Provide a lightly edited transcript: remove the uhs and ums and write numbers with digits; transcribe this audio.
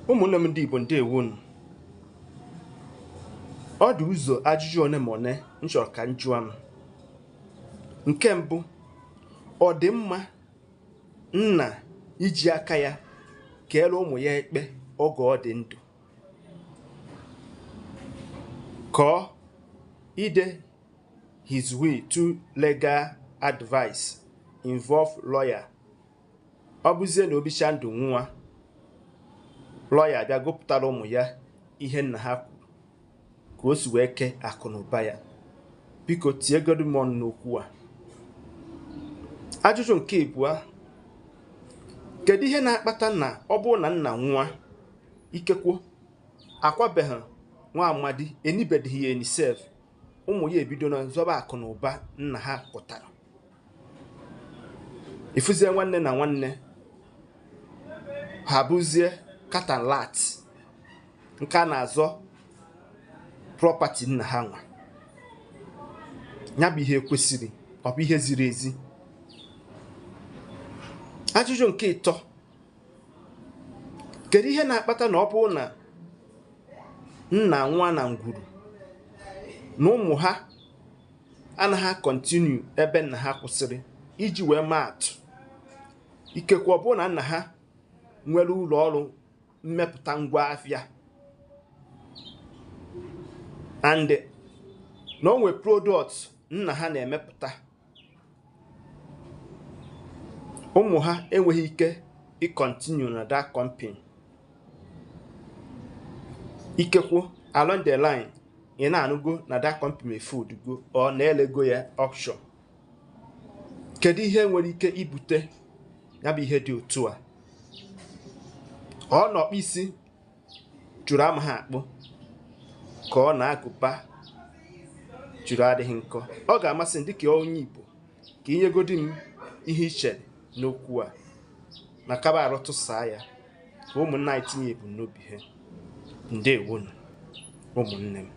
Ụmụnne m ndị Igbo, ndewonu. Ọ dị ụzọ ajụjụ one ma one m chọrọ ka m jụọ m. Nke mbụ, ọ dị mma nna iji aka ya keere ụmụ ya ekpe oge ọ dị ndụ, ka ọ ide his will through legal advice involve lawyer? Ọ bụzie na obicha ndụ nwa, lawyer abịa gụpụtara ụmụ ya ihe nna ha kwuru ka o si wee kee akụ na ụba ya. Biko tiegodu m ọnụ n'okwu a. Ajụjụ nke ịbụọ, kedu ihe na-akpata na ọ bụrụ na nna nwa ikekwo akwabeghị nwa amadi, enibedịghị ya eni sef, ụmụ ya ebido na nzọba akụ na ụba nna ha pụtara? Ịfụzie nwanne na nwanne ha bụzie cat and rat nke a na-azọ property nna ha nwa ya. Bụ ihe kwesịrị, ọ bụ ihe ziri ezi? Ajụjụ nke ịtọ, kedu ihe na-akpata na ọ bụrụ na nna nwa na ngwuru na ụmụ ha anaghị continue ebe nna ha kwụsịrị? Iji wee maa atụ, ikekwe ọ bụrụ na nna ha nwere ụlọ ọrụ mmepụta ngwa afịa and na o nwee product nna ha na-emepụta, ụmụ ha enweghị ike ịcontinue na that company. Ikekwo along the line, ị na-anụgo na that company foldgo ọ na-elego ya auction. Kedu ihe nwere ike ibute ya bụ ihe dị otu a? Ọ nọkpa isi jụrụ amaghị akpụ, ka ọ na-agụba jụrụ adịghị nkọ. Ọ ga-amasị m dịka onye Igbo ka inyegodi m ihe i chere n'okwu a, na kaba arụ tụsaa ya ka ụmụnne anyị tinye ebumnobi ha. Ndewonu, ụmụnne m.